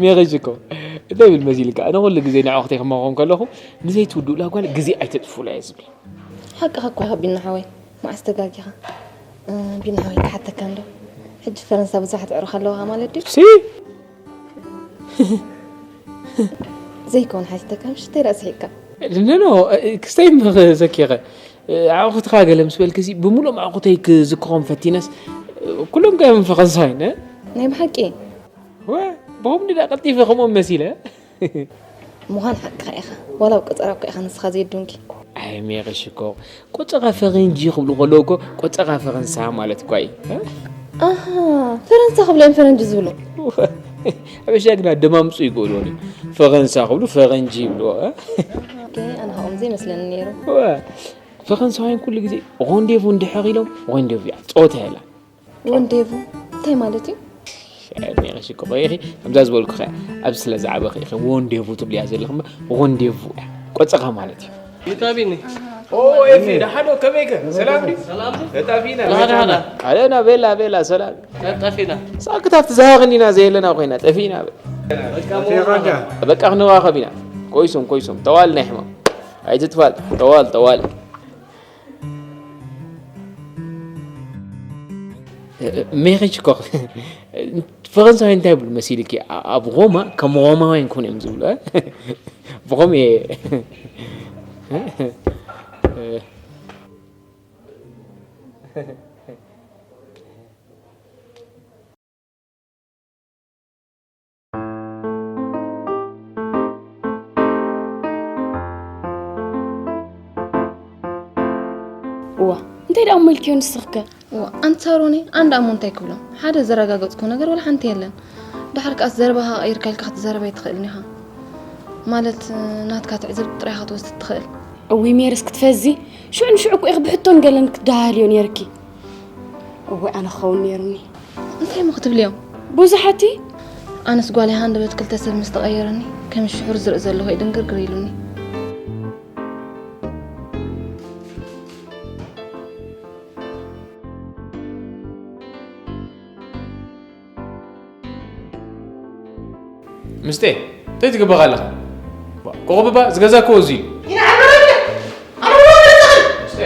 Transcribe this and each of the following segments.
ሜሪ ሽኮር፣ እንታይ ብል መሲልካ? ኣነ ኩሉ ግዜ ንዕኹተይ ክመኽሮም ከለኹ፣ ንዘይትውድኡላ ጓል ግዜ ኣይተጥፍኡላ እየ ዝብል። ሓቅኻ እኮ ኢኻ ቢና ሓወይ፣ መዓስ ተጋጊኻ? እ፣ ቢና ሓወይ ክሓተካ እንዶ፣ ሕጂ ፈረንሳ ብዙሓት ኣዕሩኽ ኣለዋኻ ማለት ድዩ? ሲ ዘይኮን ሓቲተካ፣ ምሽተይ ደኣ ስሒቕካ። ኖ፣ ኖ፣ ክስተይ ምኽ ዘኪኸ። ኣዕኹትካ ገለ ምስ በልክሲ፣ ብምሉኦም ኣዕኹተይ ክዝክሮም ፈቲነስ፣ ኩሎም ከ ፈረንሳውያን፣ እ? ናይ ብሓቂ? ወ፣ ብኹም ድዳ ቀልጢፈ ከምኦም መሲለ? ምዃን ሓቅኻ ኢኻ። ዋላ ኣብ ቆጸራ እኮ ኢኻ ንስኻ ዘየድንኪ። ኣይ ሜሪ ሽኮር፣ ቆጸራ ፈረንጂ ክብሉ ከለዉ እኮ ቆጸራ ፈረንሳ ማለት እኮ እዩ። እ? ኣሃ፣ ፈረንሳ ክብሉ እዮም ፈረንጂ ዝብሉ። ሓበሻ ግና ደማምጹ ይገብርዎ እዮም። ፈረንሳ ክብሉ ፈረንጂ ይብልዎ። እ? ኦኬ፣ ኣነ ካብኦም ዘይመስለኒ ነይሩ። ወ፣ ፈረንሳውያን ኩሉ ግዜ ሮንዴቭ እንድሕር ኢሎም ሮንዴቭ እያ፣ ጸወታ የላን። ወንዴቭ እንታይ ማለት እዩ? ሸ-፣ ሜሪ ሽኮር ኢኺ፣ ከምዛ ዝበልኩኺ እያ። ኣብዚ ስለ ዝዓበኺ ኢኺ ወንዴቭ ትብልያ ዘለኺ እምበር፣ ወንዴቭ እያ። ቆጸራ ማለት እዩ። ይታቢኒ። ኦ፣ ኤፊ፣ ደሓን ዶ? ከመይከ? ሰላም ድዩ? ሰላም ድዩ? ተጣፊእና። ደሓን፣ ደሓን። ኣለና፣ ቤላ፣ ቤላ፣ ሰላም። ጠፊና። ሳክት ኣብቲ ዝሃቕኒና ዘየለና ኮይና፣ ጠፊእና። በቃ ክንራኸብ ኢና። ኮይሶም፣ ኮይሶም። ተዋል ናይ ሕማም። ኣይትትፋል። ተዋል፣ ተዋል። ሜሪ ሽኮር፣ ፈረንሳዊ እንታይ ይብሉ መሲልኪ? ኣ-፣ ኣብ ሮማ ከም ሮማውያን ኮን እዮም ዝብሉ፣ እ? ብኸምኡ እየ። እዋ፣ እንታይ ደኣ እሞ ኢልክዮ ንስኽከ? እዋ፣ ኣንቲ ሳሮኒ፣ ኣንዳ እሞ እንታይ ክብሎም? ሓደ ዘረጋገጽኩ ነገር ወላ ሓንቲ የለን። ደሓር ከኣስ ዘረባኻ ቀይርካ ኢልካ ክትዛረብ ኣይትኽእልን ኢኻ። ማለት፣ ናትካ ትዕዝብቲ ጥራይ ኢኻ ትወስድ ትኽእል። እውይ ሜርስ ክትፈዚ፣ ሽዑ ንሽዑ እኮ ኢኺ ብሕቶን ገለን ክትደሃልዮ ነይርኪ። እወ፣ ኣነ ክኸውን ነይሩኒ። እንታይ እሞ ክትብልዮም? ብዙሓት። ኣነስ ጓል እየ፣ ሃንደበት ክልተ ሰብ ምስ ተቐየረኒ፣ ከም ሽሑር ዝርኢ ዘለኹ እዩ ድንግርግር ኢሉኒ። ምስጤ፣ እንታይ ትገብር ኣለኻ? ዋ፣ ኮኾብ እባ ዝገዛ እኮ እዚ እዩ። ይንዓል በረድ! ኣነ ብሎ በረድ! ምስጤ።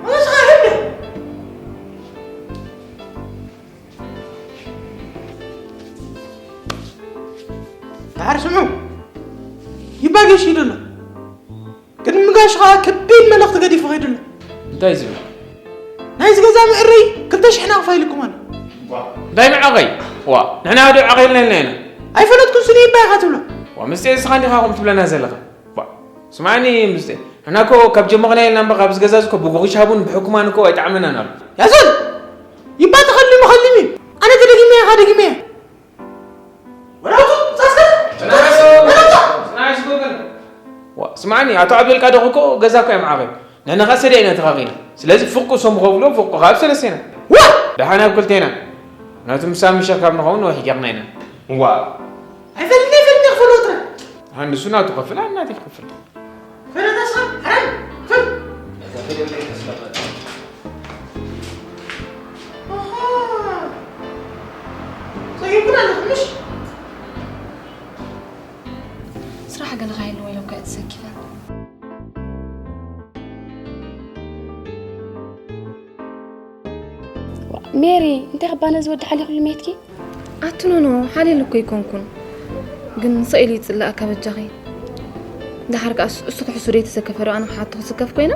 ወስኻ ሕደ! ደሓር ስምዑ፣ ይባገሽ ኢሉ ኣሎ። ቅድሚ ጋሽ ኸዓ ከቢድ መልእኽቲ ገዲፉ ኸይዱ ኣሎ። እንታይ ዝብል? ናይዚ ገዛ ምዕረይ ክልተ ሽሕ ናቕፋ ኢልኩም ኣሎ። እንታይ መዓቐይ? ዋ፣ ንሕና ዶ ዓቐ ኢልና ኢልና ኢና? ኣይፈለጥኩን ስኒ ይባ ኢኻ ትብሎ። ዋ፣ ምስጢር እስኻ እንዲኻ ከምኡ ትብለና ዘለኻ። ዋ፣ ስማዕኒ ምስጢር። ንሕና እኮ ካብ ጀመርና ኢልና እምበር ኣብዚ ገዛ እዚ እኮ ብጉርሻ ቡን ብሕኩማን እኮ ኣይጠዓመናን ኣሎ። ያዘን! ይባ ተኸሊሙ ኸሊሙ እዩ። ኣነ ተደጊመ ኢኻ ደጊመ እየ። ወላውቱ፣ ጻስከት! ዋ፣ ስማዕኒ፣ ኣቶ ዓብደልቃድር እኮ ገዛ እኮ እዮም ዓቐብ። ንሕና ኸኣ ሰዲያ ኢና ተኻኺና። ስለዚ ፍርቁ እሶም ኸብሎ፣ ፍርቁ ኸኣ ኣብ ሰለስቴና። ዋ! ደሓን ኣብ ክልቴና። ናቱ ምሳብ ምሸት ካብ ንኸውን ወሒዲቕና ኢና። ዋ! ኣይፈልጥን፣ ኣይፈልጥን፣ ክፈልዎ ጥራይ። ኣንድሱ ናቱ ከፍል፣ ኣነ ናተይ ክፍል። ፈረዳስኻ፣ ሓራም፣ ፈል። ኣሃ። ጸጊብኩን ኣለኹም፣ ምሽ? ስራሕ ገለ ካይህልዎ ኢሎም ከኣ ተሰኪፈ። ሜሪ፣ እንታይ ክባ ነዚ ወዲ ሓሊኹሉ ሜትኪ? ኣቲ ኖኖ፣ ሓሊል እኮ ኣይኮንኩን። ግን ስቕ ኢሉ ይጽላኣካ በጃኺ። ደሓር ከኣ እሱ፣ እሱ ክሕሱ ደይተሰከፈ ዶ ኣነ ክሓቶ ክስከፍ ኮይነ?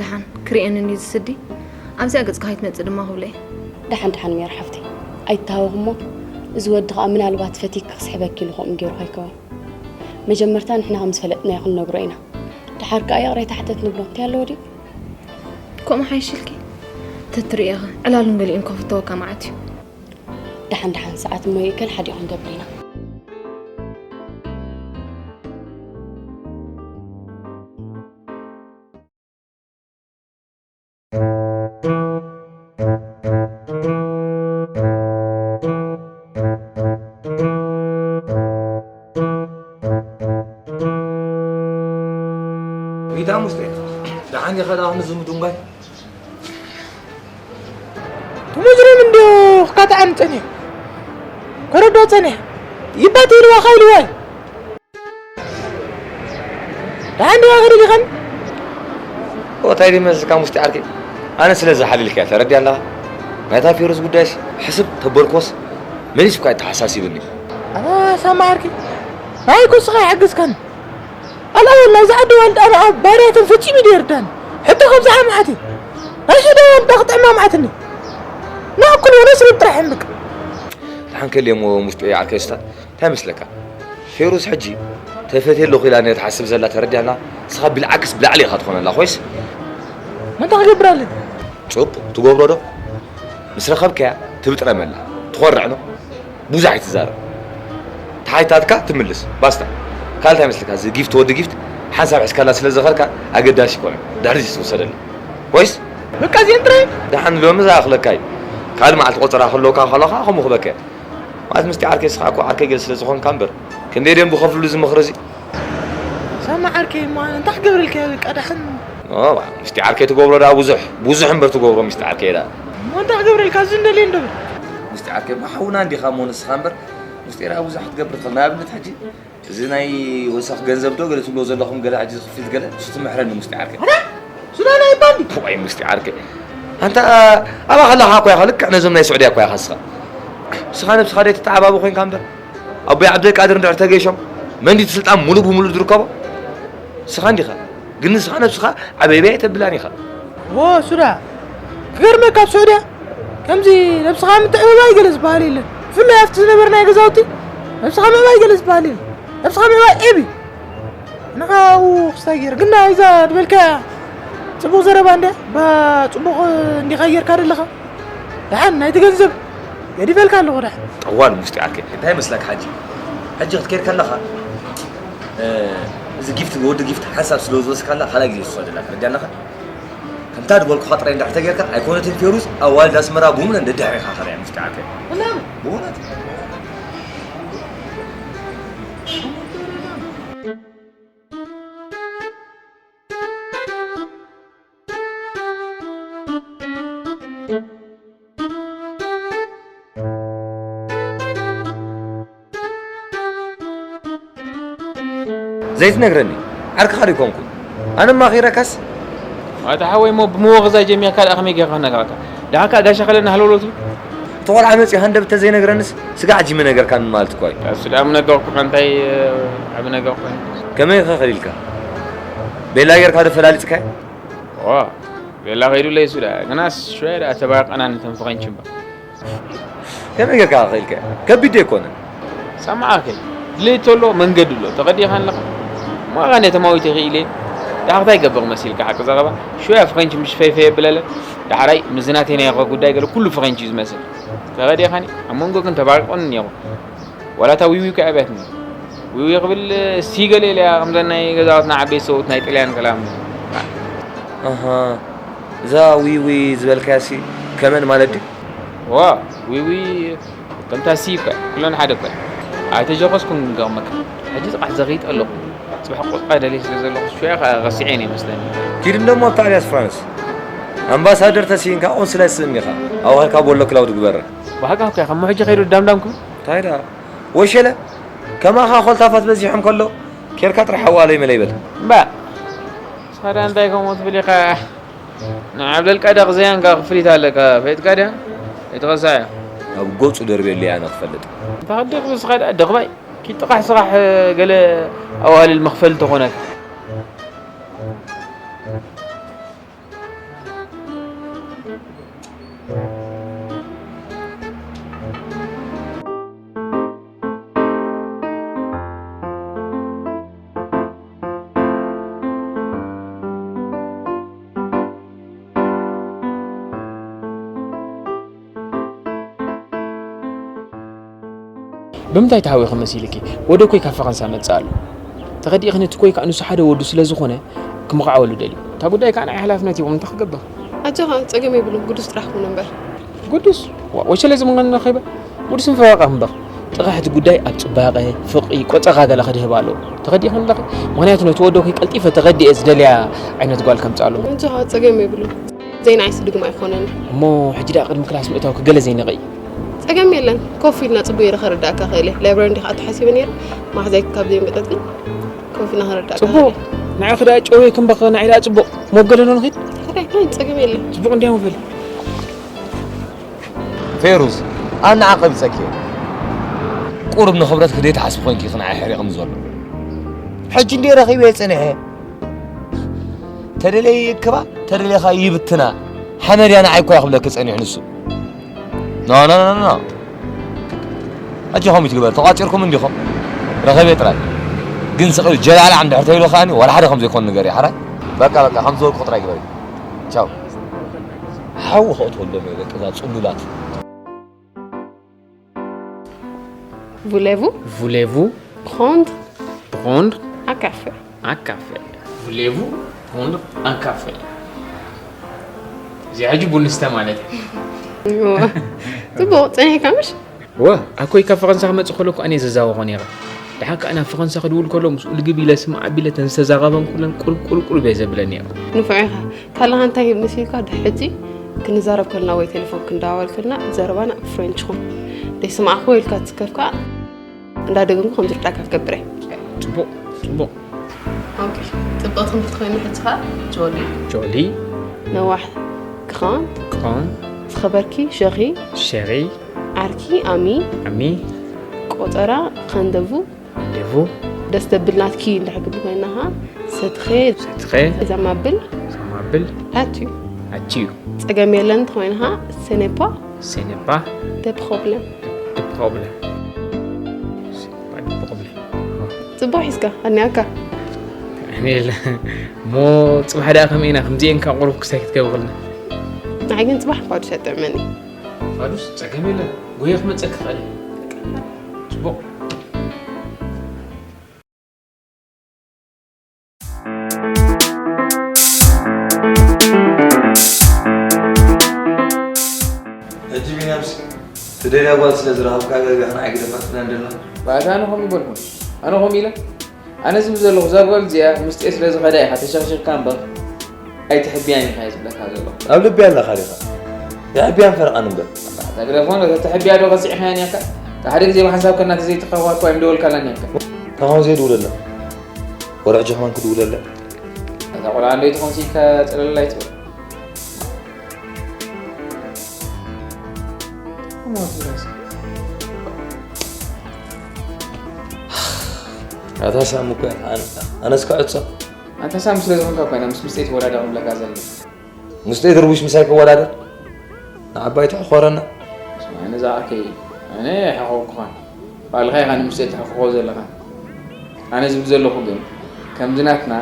ደሓን ክርእየኒ እንድዩ ዝስዲ። ኣብዚኣ ገጽካ ከይትመጽእ ድማ ክብሎ እየ። ደሓን፣ ደሓን ሜሪ ሓፍተይ። ኣይተሃወኺ እሞ፣ እዚ ወዲ ከኣ ምናልባት ፈቲኪ ክስሕበኪ ኢሉ ከምኡ ገይሩ ከይከውን። መጀመርታ ንሕና ከም ዝፈለጥናዮ ክንነግሮ ኢና። ደሓር ከኣ ይቕሬታ ሕተት ንብሎ። እንታይ ኣለዎ ድዩ? ከምኡ ሓይሽልኪ? ተትርእኻ፣ ዕላሉን ገሊኡን ከፍተወካ መዓት እዩ። ደሓን ደሓን ሰዓት እሞ ይእከል፣ ሓዲኡ ክንገብር ኢና። ሪታ ሙስጤ፣ ደሓን ኢኻ ደኣ ከምዚ ምድንጓይ? እቲ ሙጅሪም እንድዩ ክካታዓኒ ጸኒሑ። ከረድኦ ጸኒሐ። ይባት ኢልዋ ኸይልዋ። ደሓን ዲኻ ከደሊኻኒ? ኦ፣ እንታይ ድዩ መስልካ ሙስጢ ዓርከይ? ኣነ ስለ ዝሓልልካ እያ ተረድያ ኣለኻ። ናይታ ፌሩዝ ጉዳይስ ሕስብ ተበልኮስ መሊስካ እተሓሳሲብኒ። ኣታ ሳማ ዓርከይ፣ ናይ ኩስኻ ይሕግዝካኒ። ኣልኣወል ናይዛ ዓዲ ዋልዳ ንዓ ባርያትን ፈጺሙ ድየርዳን። ሕቶ ካብዛ ሓማሓቲ። ናይ ሽዳ ዋልዳ ክጥዕማ ማዓትኒ። ንኣኩል ወነስሪ ጥራሕ እምብቅ። ደሓን ከልየ እሞ ሙስጢ ዓርከይ ስታ። እንታይ መስለካ? ፌሩዝ ሕጂ ተፈትየ ኣለኹ ኢላ ነታ ትሓስብ ዘላ ተረዲያና፣ ንስኻ ብልዓክስ ብላዕሊ ኢኻ ትኾነላ፣ ኮይስ? መን እንታይ ክገብር ኣለኒ? ጽቡቕ፣ ትገብሮ ዶ? ምስ ረኸብካያ ትብጥረመላ፣ ትኾርዕ ዶ? ብዙሕ ኣይትዛረብ። ተሓይታትካ ትምልስ፣ ባስታ። ካልእ እንታይ መስለካ? እዚ ጊፍት ወዲ ጊፍት ሓንሳብ ሒዝካላ ስለ ዝኸድካ ኣገዳሲ ይኮነ። ድሕሪት ትውሰደላ። ኮይስ? በቃ እዚአን ጥራይ? ደሓን ሎሚ ዝኣኽለካ እዩ። ካልእ መዓልቲ ቆጸራ ክህልወካ ከለኻ ከምኡ ክበከ። ማለት ምስቲ ዓርከይ፣ ንስኻ እኮ ዓርከይ ገለ ስለ ዝኾንካ እምበር፣ ክንደይ ድዮም ዝኸፍልሉ እዚ ምኽሪ እዚ? ሳማ ዓርከይ እሞ ኣነ እንታይ ክገብረልካ እየ፣ በቃ ደሓን። ኦ፣ ዋ፣ ምስቲ ዓርከይ ትገብሮ ደኣ ብዙሕ፣ ብዙሕ እምበር ትገብሮ ምስቲ ዓርከይ ደኣ። እሞ እንታይ ክገብረልካ፣ እዚ እንደልየ እንዶ በል። ምስቲ ዓርከይ እሞ ሓውና እንዲኻ እሞ ንስኻ እምበር፣ ምስጢር ኣብ ብዙሕ ክትገብር ትኽእል። ንኣብነት ሕጂ እዚ ናይ ወሰኽ ገንዘብ ዶ ገለ ትብሎ ዘለኹም፣ ገለ ሕጂ ዝኽፊት ገለ፣ እሱ ትምሕረኒ ምስጢር ዓርከይ። ኣታ ሱዳን ኣይባል ድዩ? ዋይ ምስጢር ዓርከይ። ኣንታ ኣብኣ ከለኻ እኮ ኢኻ ልክዕ ነዞም ናይ ስዑድያ እኮ ኢኻ ንስኻ። ንስኻ ነብስኻ ደይ ትተዓባቢ ኮይንካ እምበር። ኣቦይ ዓብደልቃድር እንድሕር ተገይሾም መን ድዩ እቲ ስልጣን ሙሉእ ብሙሉእ ዝርከቦ? ንስኻ እንዲኻ። ግን ንስኻ ነብስኻ ዓብየብያ ኣይተብላን ኢኻ። ዎ ሱዳ፣ ክገርመካ ኣብ ስዑድያ ከምዚ ነብስኻ ምትዕብባይ ገለ ዝበሃል የለን። ብፍላይ ኣብቲ ዝነበርናዮ ገዛውቲ ነብስኻ ምዕባይ ገለ ዝበሃል የለን። ነብስኻ ምዕባይ ዒብ እዩ። ንኻ ኣብኡ ክስታይ ገይረ። ግን እዛ ዝበልካያ ጽቡቕ ዘረባ እንድያ። ባ ጽቡቕ እንዲኻ ጌርካ ዘለኻ። ደሓን ናይቲ ገንዘብ ገዲፈልካ ኣለኹ ደሓን። ጠዋል ሙስጢ ዓርከይ። እንታይ ይመስለካ ሕጂ? ሕጂ ክትከይድ ከለኻ፣ እ፣ እዚ ጊፍት፣ ወዲ ጊፍት ሓንሳብ ስለ ዝወሰድካላ፣ ካልኣይ ግዜ ትወስደላ። ተረዲኣናኻ? ከምታ ዝበልኩኻ ጥራይ እንድሕር ተጌርካ፣ ኣይኮነትን ፌሩዝ፣ ኣዋልድ ኣስመራ ብምሉእን ደድሕሪኻ ከሪያ ሙስጢ ዓርከይ። ብእውነት? ዘይትነግረኒ? ዓርክኻ ዶ ኣይኮንኩን? ኣነ ማኺረካስ? ኣታ ሓወይ እሞ ብምወቕዛ ጀሚርካ ደኣ ከመይ ጌርካ ክነግረካ? ደሓን ከኣ ጋሻ ከለና ሃለውለው ትብል? እቲ ቆልዓ መጺኡ ሃንደበት ተዘይነግረንስ ስጋዕ ጂሚ ነገርካኒ ማለት እኮ እዩ። እሱ ደኣ ምነገርኩኻ እንታይ ዓቢ ነገር ኮይኑ። ከመይ ኢኻ ከሊልካ? ቤላ ጌርካ ዶ ፈላሊጽካዮ? ዋ፣ ቤላ ከይዱለይ እሱ ደኣ። ግናስ ሽወያ ደኣ ተባረቐና ነተን ፍቐንቺ እምበር። ከመይ ጌርካ ከሊልካዮ? ከቢድ ዶ ኣይኮነን? ሰማዓከ፣ ድሌት ተሎ መንገዲ ኣሎ። ተቐዲኻ ኣለኻ። እሞ ኣነ ተማዊተ ክኢለ። ደሓር እንታይ ይገብር መሲልካ ሓቂ ዘረባ? ሽወያ ፍቐንቺ ምሽ ፈይፈይ የብለለ። ዳሕራይ ምስዚ ናተይ ናይ ጉዳይ ገለ ኩሉ ፍቐንቺ እዩ ዝመስል። ተቐዲኻኒ፣ ኣብ መንጎ ግን ተባሪቖኒ ነይሩ። ዋላ እታ ዊዊ እኮ ኣብያትኒ። ዊዊ ክብል ሲ ገለ ኢለ እያ፣ ከምዘን ናይ ገዛውትና ዓበይቲ ሰብኡት ናይ ጥልያን ከላም። ኣሃ፣ እዛ ዊዊ ዝበልካያሲ ከመን ማለት ድዩ? ዋ፣ ዊዊ ከምታ ሲ እኮ እያ፣ ኩለን ሓደ እኮ እያ። ኣይተጀኸስኩን ክገርመካ። ሕጂ ጽባሕ ዘኺጥ ኣለኹ። ጽባሕ ቆጥቃ ደልየ ስለ ዘለኹ ሽያ ከኣ ረሲዐ እየ ይመስለኒ። ኪድ እንደሞ ኣብታ ኣልያስ ፍራንስ ኣምባሳደር ተሲኢንካ ቆንስላ ይስእን ኢኻ። ኣዋኺልካ ቦሎ ክላውድ ግበረ። ብሓቃ እኮ እያ፣ ካብ ሕጂ ከይዱ ዳምዳም ክብል። እንታይ ደኣ? ወሸለ፣ ከማኻ ኮልታፋት በዚሖም ከሎ፣ ኬርካ ጥራሕ ኣዋለይ መለይ በል። እምባ፣ ንስኻ ደኣ እንታይ ከምኡ ትብል ኢኻ? ንዓብደልቃድር ዘያንካ ክፍሊት ኣለካ፣ ፈይጥካ ድያ? ኣይትኸሳያ። ኣብ ገጹ ደርብየለይ ኣነ ክፈልጥ። እንተ ኸዲኽ ንስኻ ደኣ ድኽባይ፣ ኪድ ጥቓሕ ስራሕ ገለ ኣዋልል መኽፈሊ ተኾነካ። ብምንታይ ተሃዊኺ መሲልኪ? ወደ ኮይ ካብ ፈረንሳ መጽእ ኣሎ። ተረዲእኽኒ፣ እቲ ኮይ ከኣ ንሱ ሓደ ወዱ ስለ ዝኾነ ክምቕዓወሉ ደልዩ። እታ ጉዳይ ከኣ ንዓይ ሓላፍነት ሂቦም እንታይ ክገብር? ኣጆኻ፣ ጸገም የብሉን፣ ግዱስ ጥራሕ ኩን እምበር። ግዱስ? ዋ፣ ወሸለ ዝምንገኒ ረኺበ? ግዱስ ምፍራቕ እምበር። ጥራሕ እቲ ጉዳይ ኣብ ጽባቐ፣ ፍቕሪ፣ ቆጸራ ገለ ክድህብ ኣለዎ። ተረዲእኽኒ ኣለኺ? ምኽንያቱ ነቲ ወደ ኮይ ቀልጢፈ ተረዲኤ ዝደልያ ዓይነት ጓል ከምጽኣሉ። ኣጆኻ፣ ጸገም የብሉን። ዘይንዓይስ ድግም ኣይኮነን። እሞ ሕጂ ደኣ ቅድሚ ክላስ ምእታው ክገለ ዘይነቐይ? ጸገም የለን። ኮፍ ኢልና ጽቡቕ ኢለ ከረዳእካ ክእል እየ። ላይብረሪ እንዲኻ ተሓሲበ ነይረ። ማሕዛይ ካብ ዘይመጠት ግን ኮፍ ኢልና ከረዳእካ ጽቡቕ። ክእል እየ። ንዓኺ ደኣ ጨውየ ክንበኸ ንዓይ ደኣ ጽቡቕ። ሞገለ ዶ ንኺድ? ሕራይ፣ ሕራይ፣ ጸገም የለን። ጽቡቕ እንድያ መበል። ፌሩዝ፣ ኣነ ንዓኺ ቀቢጸኪ እየ። ቁሩብ ንኽብረትኪ ዘይትሓስቢ ኮይንኪ ኢኺ ንዓይ ሕሪቕኒ ዘሎ። ሕጂ እንድየ ረኺበዮ ጸኒሐ። ተደለየ ይእክባ፣ ተደለኻ ይብትና። ሓመድ እያ ንዓይ እኮ እያ ክብለኪ ጸኒሑ ንሱ። ኖ፣ ኖ፣ ኖ፣ ኖ። ሕጂ ከምኡ ትግበር፣ ተቋጺርኩም እንዲኹም። ረኸቤ ጥራይ። ግን ስቕ ኢሉ ጀላዕላዕ እንድሕር ተይሉ ከኣኒ፣ ዋላ ሓደ ከም ዘይኮን ንገሪ፣ ሓራይ? በቃ፣ በቃ፣ ከም ዝበልኩ ጥራይ ግበሪ። ቻው። ሓዊ ከእትወሎም እየ፣ ደቂ እዛ ጽሉላት። Voulez-vous? Voulez-vous? Prendre? Prendre? Un café. Un café. Voulez-vous? Prendre? Un café. እዚኣ ሕጂ ቡን ስተ ማለት እዩ። እዋ። ጽቡቕ፣ ጸኒሕካ ምሽ? እዋ፣ ኣኮይ ካብ ፈረንሳ ክመጽእ ከሎ እኮ ኣነ ዘዛወኾ ነይረ። ደሓር ከኣ ናብ ፈረንሳ ክድውል ከሎ ምስኡ ልግብ ኢለ ስማዕ ኣቢለ ተን ዝተዛረበን ኩለን ቁልብ ቁልብ ቁልብ እየ ዘብለን ነይረ። ንፉዕ ኢኻ። ካላኻ እንታይ መሲልካ? ድሕጂ ክንዛረብ ከለና ወይ ቴሌፎን ክንደዋወል ከለና ዘረባና ፍሬንች ኹን። ደይስማዕኹ ኢልካ ትስከፍካ እንዳደገምኩ ከም ዝርዳእካ ክገብር እየ። ጽቡቕ፣ ጽቡቕ። ኦኬ። ጽብቕቲ ክንዲ ትኾይኒ ሕጂ ኸኣ ጆሊ። ጆሊ። ነዋሕ ክኻን። ክኻን። ዝኸበርኪ ሸኺ። ሸኺ። ዓርኪ ኣሚ። ኣሚ። ቆጸራ ኸንደቡ። ዴቡ። ደስ ተብል ናትኪ እንድሕር ግዲ ኮይናኻ ሰትኸ ሰትኸ። ዘማብል ዘማብል። ኣትዩ። ኣትዩ። ጸገም የለን እንተኾይንኻ ሴኔፓ ሴኔፓ። ደ ፕሮብለም። ደ ፕሮብለም። ሴኔፓ ደ ፕሮብለም። ጽቡቕ ሒዝካ ኣኒኣካ። ኣሜል። እሞ ጽባሕ ደኣ ከመይ ኢና ከምዚኤን ካብ ቁሩብ ክሳይ ክትገብርልና? ንዓይ ግን ጽባሕ ፋዱስ ኣጥዕመኒ። ፋዱስ ጸገም የለን። ጎየ ክመጸክ ክኽእል እየ። ጽቡቕ። ሕጂ ቢንያምስ ትደልያ ጓል ስለ ዝረኸብካ ገርቢኻ ንዓይ ግደፋትና እንደላ። ባእታ ኣነ ከምኡ ይበልኩ። ኣነ ከምኡ ኢለ? ኣነ ዝብል ዘለኹ እዛ ጓል እዚኣ ምስጢር ስለ ዝኸዳ ኢኻ ተሸኽሽኽካ እምበር ኣይትሕብያን ኢኻ እየ ዝብለካ ዘለኹ። ኣብ ልቢ ኣለኻ ዲኻ? የሕብያን ፈርቓን እምበር። ተግረፎን ተተሕብያ ዶ ከሲዕኻያ ኒያካ? ሓደ ግዜ ብሓንሳብ ከና ተዘይትኸዋ እኳ እዮም ደወልካላ ኒያካ። ታኾን ዘይድውለላ? ወርሕ ጀኽማን ክድውለላ? እታ ቆልዓ እንዶ ይትኾን ሲልካ ጽለለላ ይትብል። ኣታ ሳሚ እኮ ኣነ ኣነስ ክዕጾ። ኣንታ ሳሚ ስለ ዝኾንካ እኮ ኢና ምስ ምስጢ ተወዳዳሪ ንብለካ ዘለና። ምስጢ ድርቡሽ ምሳይ ክወዳደር ንዓባይ ተሕኾረና። ኣነ ዝኣከይ ኣነ ኣይሓኾርኩኻን። ባዕልኻ ኢኻ ንምስጢ ተሕኾሮ ዘለኻ። ኣነ ዝብል ዘለኹ ግን ከምዚ ናትና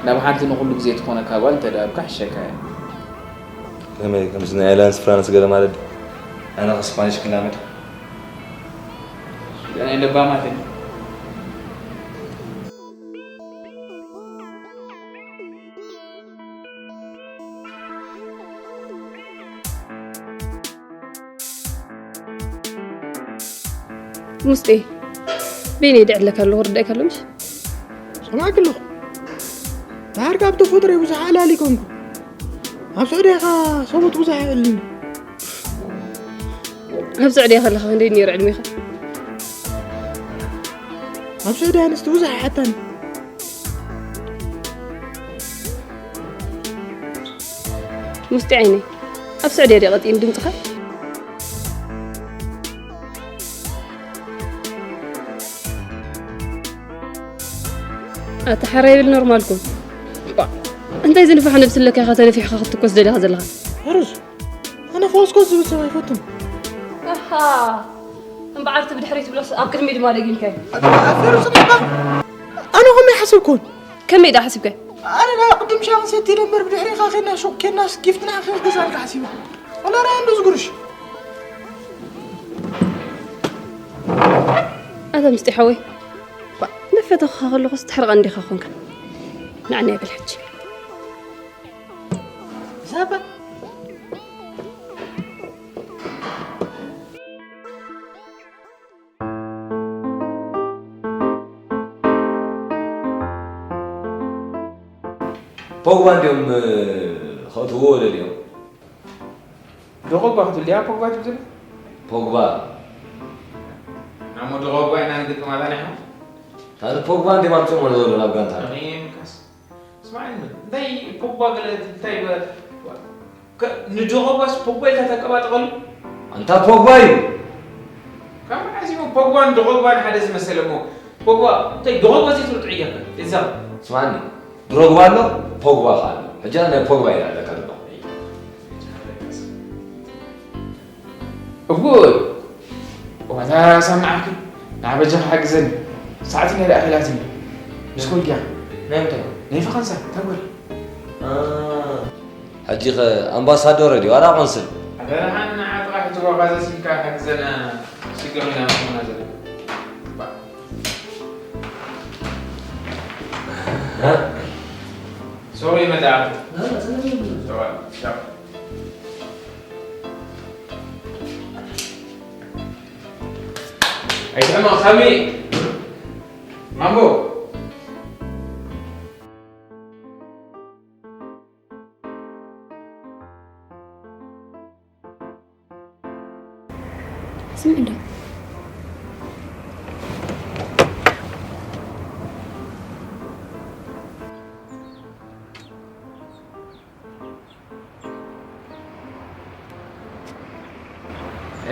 ናብ ሓንቲ ንኹሉ ግዜ ትኾነካ ጓል እንተደኣብካ ሕሸካ እያ። ከመይ ከምዚ ናይ ኣሊያንስ ፍራንስ ገለ ማለት ድዩ? ኣነ ከ ስፓኒሽ ክላመድ? ናይ ለባማት እየ። ሙስጤ፣ በይነይ ድዕለካ ኣለኹ፣ ርዳእካ ኣሎ ምሽ? ሰማዕኪ ኣለኹ። ደሓር ካብ ተፈጥሮይ ብዙሕ ኣላሊ ኮንኩ። ኣብ ስዑድያ ኸኣ ሰብኡት ብዙሕ የዕልልኒ። ኣብ ስዑድያ ከለኻ ክንደይ ነይሩ ዕድሜኻ? ኣብ ስዑድያ ኣንስቲ ብዙሕ ይሓታኒ። ሙስጢ ዓይነይ፣ ኣብ ስዑድያ ድዩ ቀጢን ድምፅኻ? ኣታ ሓራይ ብል ኖርማልኩም። ባ፣ እንታይ ዝንፋሕ ነብሲ ኣለካ ኢኻ ተነፊሕኻ ክትትኮስ ደሊኻ ዘለኻ? ሕሩስ፣ ኣነ ፈወስኮስ ዝብል ሰብ ኣይፈቱን። ኣሃ፣ እምበዓር እቲ ብድሕሪት ትብሎስ ኣብ ቅድሚት ድማ ደጊምካዮ። ኣታ፣ ኣታ፣ ሕሩስ፣ እምበዓር፣ ኣነ ከምኡ ኣይሓሰብኩን። ከመይ ደኣ ሓሲብካዮ? ኣነ ደኣ ቅድም ሻሂ ክንሰቲ ኢለ እምበር ብድሕሪኻ ኬድና ሹቕ ኬድናስ ጊፍት ንዓኺ ክገዝኣልካ ሓሲበ። ወላ ራያ እንዶ ዝጉርሽ። ኣታ ምስጢ ሓወይ፣ ባ፣ ነፈተኻ ከለኹስ ትሕርቐኒ ዲኻ ኮንካ? ንዓኒ በል ሕጂ። ዛባ። ፖግባ እንድዮም፣ እ፣ ከእትውዎ ደልዮም። ዶጎባ ክትብል ድያ ፖግባ ትብል? ፖግባ። ናሞ ዶጎባ ኢና ንግጥማ ዛና ኢኹም? ታዲያ ፖግባ እንዴ ማምፅኦም ዘሎ ናብ ጋንታ? ሪምካስ። ስማዕኒ፣ እንታይ ፖግባ ገለ እንታይ በ-፣ ከ-፣ ንዶጎባስ ፖግባ ኢልካ ተቀባጥቐሉ? ኣንታ ፖግባ እዩ። ካብ መዓስ እዩ ፖግባን ዶጎባን ሓደ ዝመሰለ እሞ? ፖግባ፣ እንታይ ዶጎባ ዘይትፈልጦ እያ? እዛ። ስማዕኒ፣ ድሮግባ ኣሎ፣ ፖግባ ኸኣ ኣሎ። ሕጂ ናይ ፖግባ ኢላ ኣለካ ድማ። እወ፣ ዋታ ሰማዕኪ፣ ንዓበጃ ሓግዘኒ። ሰዓት ነዳ ኣኺላትኒ። ምስ ኮልጊያ። ናይ ምንታይ? ናይ ፈረንሳ፣ ታጎል። አ፣ ሕጂ ኸ ኣምባሳዶር ድዩ ዋላ ቆንስል? ኣደራኻ ንዓኻ ሕጂ ዋጋ ዘሲልካ ሓግዘና፣ ሽግር ኢና ንኾና ዘለና። ባ። ሶሪ መጣ። ቻው፣ ቻው። ኣይትሕመቕ ሳሚ። ማንጎ። ስምዕ እንዶ።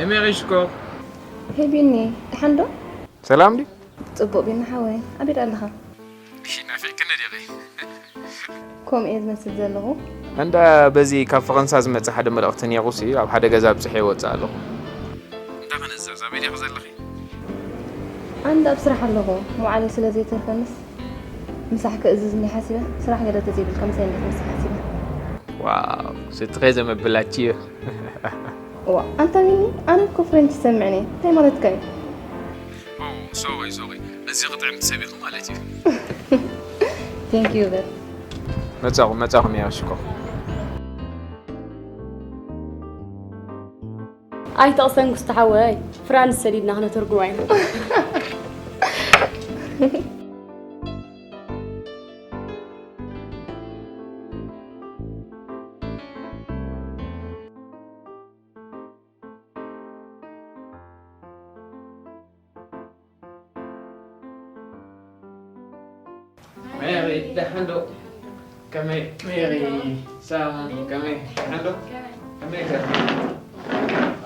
ኤሜሪ ሽኮር። ሄይ ቢኒ፣ ደሓን ዶ? ሰላም ድዩ? ጽቡቕ ቢኒ ሓወይ፣ ኣበይ ደኣ ኣለኻ? እሺ፣ ናፊቅክኒ ዲኺ? ከምኡ እየ ዝመስል ዘለኹ። እንዳ በዚ ካብ ፈረንሳ ዝመጽእ ሓደ መልእኽቲ ነይሩሲ፣ ኣብ ሓደ ገዛ ኣብጽሐ ይወጽእ ኣለኹ። እንታይ ከነዛዝ፣ ኣበይ ዲኺ ዘለኺ? ኣንዳ ኣብ ስራሕ ኣለኹ፣ መውዓለይ ስለ ዘይተርፈንስ ምሳሕ ክእዝዝ እንዲየ ሓሲበ፣ ስራሕ ገለ ተዘይብልካ ምሳይ እንዲየ ክመጽእ ሓሲበ። ዋው፣ ስትኸይ ዘመብላችዮ። ዋ፣ ኣንታ ቢኒ፣ ኣነ እኮ ፍሬንች ይሰምዕን እየ። እንታይ ማለትካ እዩ? ኦ፣ ሶሪ፣ ሶሪ። እዚ ክጥዕምቲ ሰብ ኢኹ ማለት እዩ። Thank you በል። መጻኹ፣ መጻኹም እያ ሽኮር። ኣይተቕሰን ጉስቲ ሓወይ፣ ፍራንስ ሰዲድና ክነተርጉማ ኢና። ሜሪ፣ ደሓን ዶ? ከመይ፣ ሜሪ፣ ሳም፣ ከመይ፣ ደሓን ዶ? ከመይ ገ-፣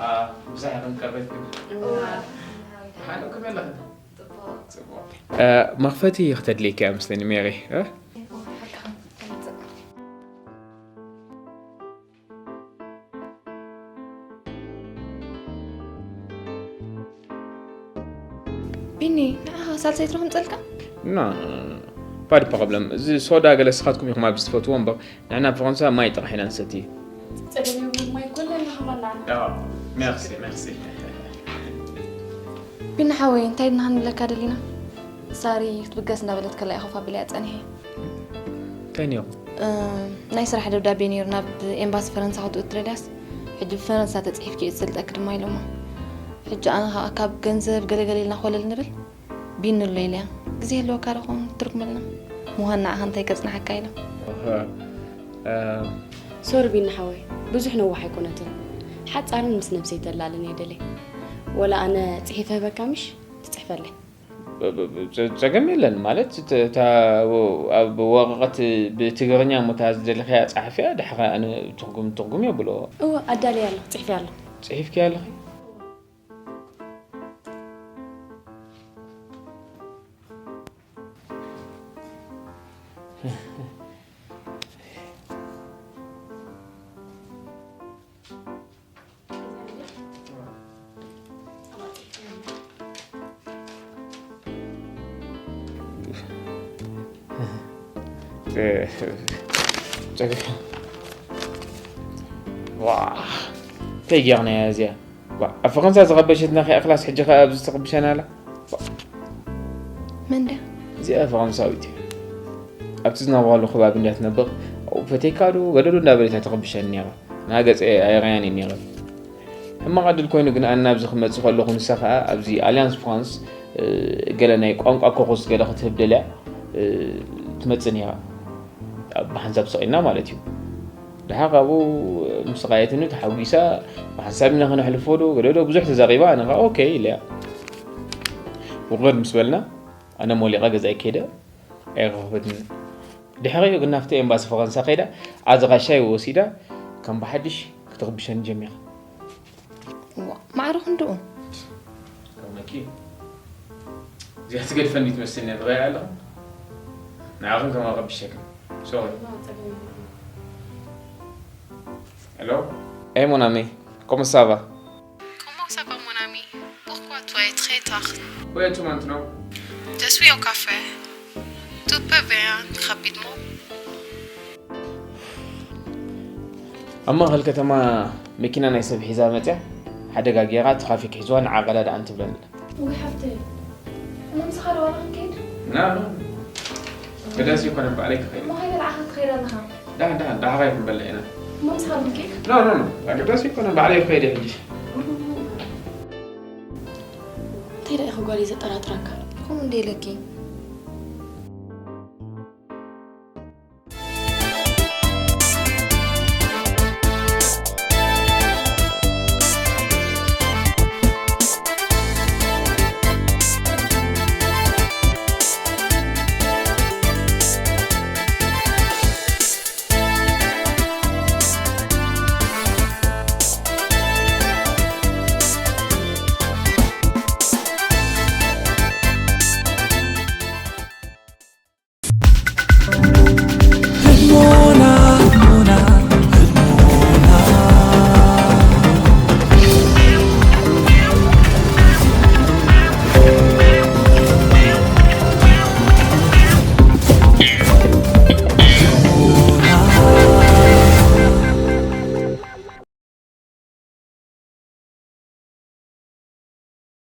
አ፣ ብዙሕ ክንቀርበልኩም። እዋ። ደሓን ዶ? ከመይ ኣለኽን? ጽቡቕ። ጽቡቕ። እ፣ መኽፈቲ ክተድልየኪ እያ መስለኒ ሜሪ፣ እ? እዋ፣ ሓቃ። ቢኒ፣ ንዓኻ ሳልሰይቲ ዶ ከምጸልካ? ኖ፣ ኖ፣ ኖ፣ ኖ። ባድ ፕሮብለም። እዚ ሶዳ ገለ ንስኻትኩም ኢኹም ኣብዚ ትፈትዎ እምበር፣ ንሕና ኣብ ፈረንሳ ማይ ጥራሕ ኢና ንሰቲ። ጸገም የብሉን፣ ማይ ኮለና ኸማና። ኦ፣ ሜርሲ፣ ሜርሲ። ቢኒ ሓወይ፣ እንታይ ድና ክንብለካ ደሊና? ሳሪ ክትብገስ እንዳበለት ከላ ኢኹ ፋብልያ ጸኒሐ። እንታይ ነይሩ? እ፣ ናይ ስራሕ ደብዳቤ ነይሩ ናብ ኤምባሲ ፈረንሳ ክትእቱ ትረዳስ። ሕጂ ብፈረንሳ ተጽሒፍኪ እዩ ዝስልጠኪ ድማ ኢሎማ። ሕጂ ኣነ ኸኣ ካብ ገንዘብ ገለገለ ኢልና ኮለል ንብል። ቢኒ ኣሎ ኢለያ። ግዜ ህልወካ ዶ ኾን ትርጉመልና? ምዃን ንዓኻ እንታይ ከጽንሓካ ኢሎም። እ፣ እ። ሶሪ ቢኒ ሓወይ፣ ብዙሕ ነዋሕ ኣይኮነትን። ሓጻርን ምስ ነብሰይ ተላልን እየ ደልየ። ወላ ኣነ ጽሒፈ ህበካ ምሽ ትጽሕፈለይ። ብ-፣ ብ-፣ ብ-፣ ጸ-፣ ጸገም የለን። ማለት፣ ተ-፣ እታ ወ-፣ ኣብ ወረቐት ብትግርኛ እሞ እታ ዝደለኽያ ጸሓፍያ፣ ድሓር ኣነ ትርጉም፣ ትርጉም የብሎ። እወ፣ ኣዳልየ ኣለኹ፣ ጽሒፈ ኣለኹ። ጽሒፍኪ ኣለኺ? ዋ፣ እንታይ ጌርናያ እዚኣ? ዋ፣ ኣብ ፈረንሳ ዝኸበሸትና ከይኣኽላስ ሕጂ ኸኣ ኣብዚ ትኽብሸና ኣላ? ዋ። መን ድያ? እዚኣ ፈረንሳዊት እያ። ኣብቲ ዝነብረሉ ከባቢ እንድያ ትነብር፣ ኣብኡ ፈትየካ ዶ ገለ ዶ እንዳበለት እያ ትኽብሸኒ ነይራ። ንሃገጸ ኣየርያን እዩ ነይረ። ሕማቕ ዕድል ኮይኑ ግን ኣነ ናብዚ ክመጽእ ከለኹ ንሳ ከኣ ኣብዚ ኣልያንስ ፍራንስ፣ እ፣ ገለ ናይ ቋንቋ ኮርስ ገለ ክትህብ ደልያ፣ እ፣ ትመጽእ ነይራ። ኣብ ብሓንሳብ ስቕ ኢልና ማለት እዩ። ድሓ ካብኡ ምስ ቐየትኒ ተሓጒሳ፣ ብሓንሳብ ኢና ከነሕልፎ ዶ ገደዶ ብዙሕ ተዛቒባ። ኣነ ኸዓ ኦኬ ኢለያ። ውቕድ ምስ በልና ኣነ ሞሊቐ ገዛይ ከይደ ኣይረኸበትኒ። ድሕሪኡ ግን ናብቲ ኤምባሲ ፈረንሳ ከይዳ ኣድራሻይ ወሲዳ ከም ብሓድሽ ክትርብሸኒ ጀሚራ። ዋ፣ ማዕረ ክንድኡ። ከመኪ እዚኣ ትገድፈኒ ትመስልኒ ትበያ ኣለኹ። ንዓኹም ከም ኣቐብሸክን ሶሪ። Hello? Hey mon ami, comment ça va? Comment ça va, mon ami? Pourquoi tu es très tard? Où es-tu maintenant? Je suis au café. Tu peux venir rapidement? ኣብ ማእኸል ከተማ መኪና ናይ ሰብ ሒዛ መፅያ ሓደጋ ገይራ ትራፊክ ሒዝዋ ንዓ ቀዳድኣን ትብለኒ። ወይ ሓፍተይ፣ እሞ ምሳኻ ዶ ዋላ ክንከይድ? ና ና፣ ግዳሲ ይኮነ ባዕለይ ክኸይድ። እሞ ከይበልዓኻ ክትኸይድ ኣለኻ? ዳሓን ዳሓን ዳሓኻ ይክንበልዕ ኢና። እሞ ምሳኻ ዶ ክንከይድ? ኖ ኖ ኖ፣ ኣገዳሲ ይኮነ ባዕለይ ክኸይድ እየ ሕጂ። እንታይ ደኣ ኢኹ ጓለይ ዘጠራጥረካ? ከምኡ እንደ ኢለኪ